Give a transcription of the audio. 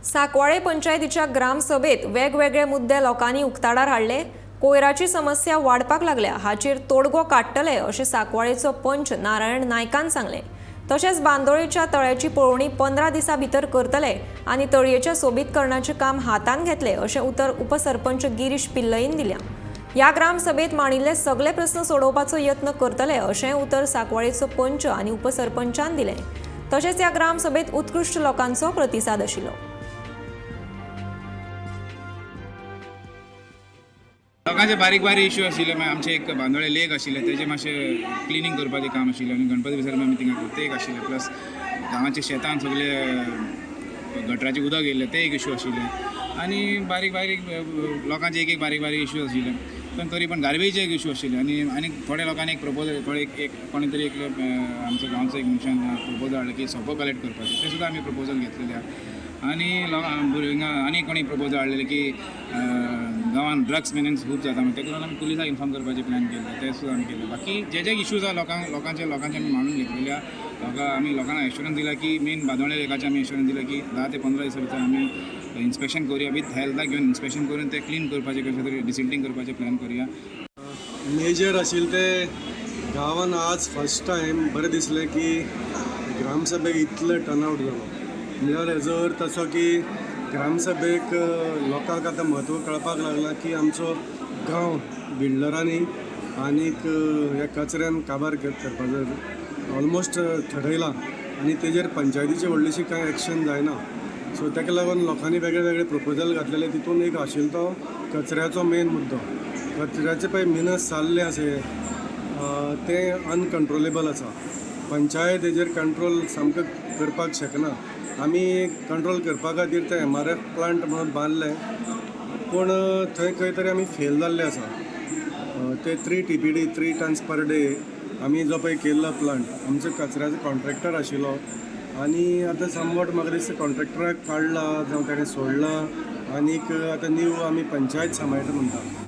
सांकवाळे पंचायतीच्या ग्रामसभेत वेगवेगळे मुद्दे लोकांनी उक्ताडार हाडले. कोयराची समस्या वाडपाक लागल्या, हाचेर तोडगो काडटले अशें सांकवाळेचो पंच नारायण नायकान सांगलें. तशेंच बांदोळेच्या तळ्याची पळोवणी 15 दिसां भितर करतले आनी तळयेच्या सोबीतकरणाचें काम हातांत घेतले अशें उतर उपसरपंच गिरीश पिल्लईन दिल्या. ह्या ग्रामसभेत मांडिल्ले सगळे प्रस्न सोडोवपाचो यत्न करतले अशेंय उतर सांकवाळेचो पंच आनी उपसरपंचान दिलें. तशेंच ह्या ग्रामसभेत उत्कृश्ट लोकांचो प्रतिसाद आशिल्लो. लोकांचे बारीक बारीक इश्यू आशिल्ले. मागीर आमचे एक बांदोळे लेक आशिल्ले, तेजें मातशें क्लिनींग करपाचें काम आशिल्लें आनी गणपती विसर्जन आमी थिंगा तें एक आशिल्लें. प्लस गांवाच्या शेतान सगळे गटराचें उदक येयल्लें, तें एक इश्यू आशिल्लें. आनी बारीक बारीक लोकांचे एक एक बारीक बारीक इश्यू आशिल्ले, पण तरी पण गार्बेजचे एक इश्यू आशिल्ले. आनी आनी थोड्या लोकांनी एक प्रपोजल, थोडे एक एक कोणी तरी एक आमचो गांवचो एक मनशान प्रपोजल हाडलो की सोपो कलेक्ट करपाचें, तें सुद्दां आमी प्रपोजल घेतलेलें आहा. आनी लोकां भुरग्यांक आनी कोणी प्रपोजल हाडलेले की गांवांत ड्रग्स मेनन्स खूब जाता म्हणून, तेका लागून आमी पुलिसाक इन्फॉर्म करपाचें प्लॅन केल्लें, तें सुद्दां आमी केलें. बाकी जे जे इश्यूज आहा लोकांक लोकांचे लोकांचे आमी मांडून घेतलेले आहा. लोकां आमी लोकांक एश्योरन्स दिला की मेन बांदोडे लेकाचें आमी एश्योरन्स दिलां की 10 ते 15 दिसां भितर आमी इन्स्पेक्शन करुया, विथ हेल्थाक घेवन इन्स्पेक्शन करून तें क्लीन करपाचें, कशें तरी डिसिल्टींग करपाचें प्लॅन करुया. मेजर आशिल्लें ते गांवान आज फर्स्ट टायम बरें दिसलें की ग्रामसभेक इतलो टर्नआउट जालो. म्हणल्यार हेजो अर्थ असो की ग्रामसभेक लोकांक आतां म्हत्व कळपाक लागलां की आमचो गांव बिल्डरांनी आनीक ह्या कचऱ्यान काबार करपाचो ऑलमोस्ट थरयलां आनी तेजेर पंचायतीची व्हडलीशी कांय एक्शन जायना. सो ताका लागून लोकांनी वेगळे वेगळे प्रपोजल घातलेले. तितून एक आशिल्लो तो कचऱ्याचो मेन मुद्दो. कचऱ्याचे पळय मिनस जाल्लें आसा हें, तें अनकंट्रोलेबल आसा. पंचायत हेजेर कंट्रोल सामको करपाक शकना. आमी कंट्रोल करपा खातीर तें एमआरएफ प्लांट म्हणून बांदलें, पूण थंय खंय तरी आमी फेल जाल्ले आसा. ते 3 TPD, 3 tons per day आमी जो पळय केल्लो प्लांट, आमचो कचऱ्याचो कॉन्ट्रॅक्टर आशिल्लो आनी आतां समवॉट म्हाका दिसता कॉन्ट्रॅक्टराक काडला जावं ताणें सोडला आनीक आतां न्यू आमी पंचायत सांबाळटा म्हणटा.